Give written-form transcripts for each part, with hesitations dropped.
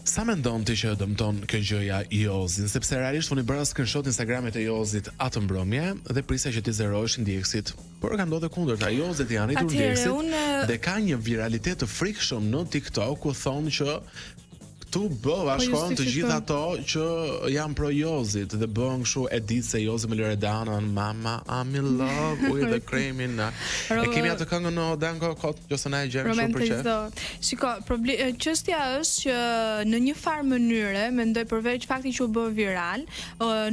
Sa mendon ti që e dëmton kjo gjëja Jozin, sepse realisht unë i bëra screenshot Instagramit të Jozit atë mbrëmje dhe prisja që t'i zeroheshin ndjekësit. Por ka ndodhur e kundërta, Jozit i janë rritur ndjekësit unë... dhe ka një viralitet të frikshëm në TikTok ku thonë që këtu bë po bashkohen të gjithë ato që janë pro Jozit dhe bëhen kështu e di se Jozi me Loredanën, mama I'm in love with the criminal. E kemi atë këngën në Danko kot, nëse na e gjen kështu për qejf. Shiko, problem çështja është që në një farë mënyre, mendoj përveç faktit që u bë viral,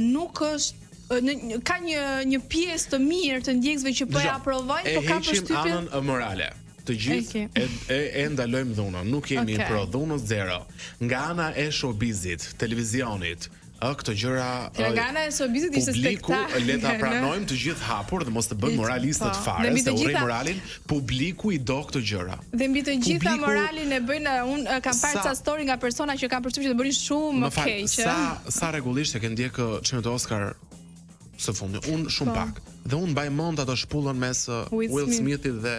nuk është në ka një një pjesë të mirë të ndjekësve që po e aprovojnë, po kam përshtypjen anën morale. Të gjithë okay. e, e, e ndalojmë dhunën, nuk jemi okay. pro dhunës zero. Nga ana e showbizit, televizionit, ë këto gjëra Nga ana e showbizit ishte spektakël. Le ta pranojmë të gjithë hapur dhe mos të bëjmë moralistët po. fare, se urrej moralin, publiku i do këto gjëra. Dhe mbi të gjitha publiku, moralin e bëjnë unë kam parë ca story nga persona që kanë përshtypjen që të bërin shumë më keq. Sa sa rregullisht e ke ndjek çmimet Oscar së fundi? Unë shumë po. pak. Dhe unë mbaj mend ato shpullën mes Will, Will Smithit dhe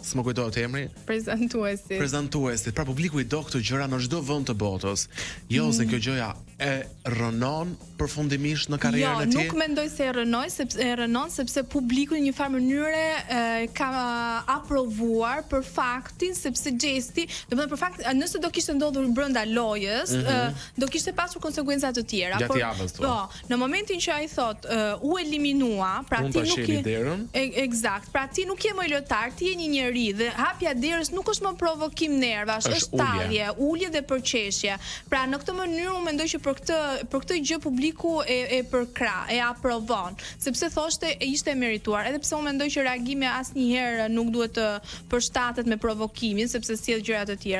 s'më kujtohet emri. Prezantuesit. Prezantuesit. Pra publiku i do këto gjëra në çdo vend të botës. Jo, mm. se kjo gjëja e rrënon përfundimisht në karrierën jo, e tij. Jo, nuk mendoj se e rrënoi sepse e rrënon sepse publiku në një farë mënyre e ka aprovuar për faktin sepse gjesti, domethënë për fakt nëse do kishte ndodhur brenda lojës, mm -hmm. do kishte pasur konsekuenca të tjera. Gjatë javës, po. Në momentin që ai thotë uh, u eliminua, pra ti nuk je derën. E, eksakt, pra ti nuk je më lojtar, ti je një njeri dhe hapja e derës nuk është më provokim nervash, është, është tallje, ulje dhe përqeshje. Pra në këtë mënyrë unë mendoj që për këtë për këtë gjë publiku e e përkrah, e aprovon, sepse thoshte ishte e merituar, edhe pse unë mendoj që reagimi asnjëherë nuk duhet të përshtatet me provokimin, sepse sjell gjëra të tjera.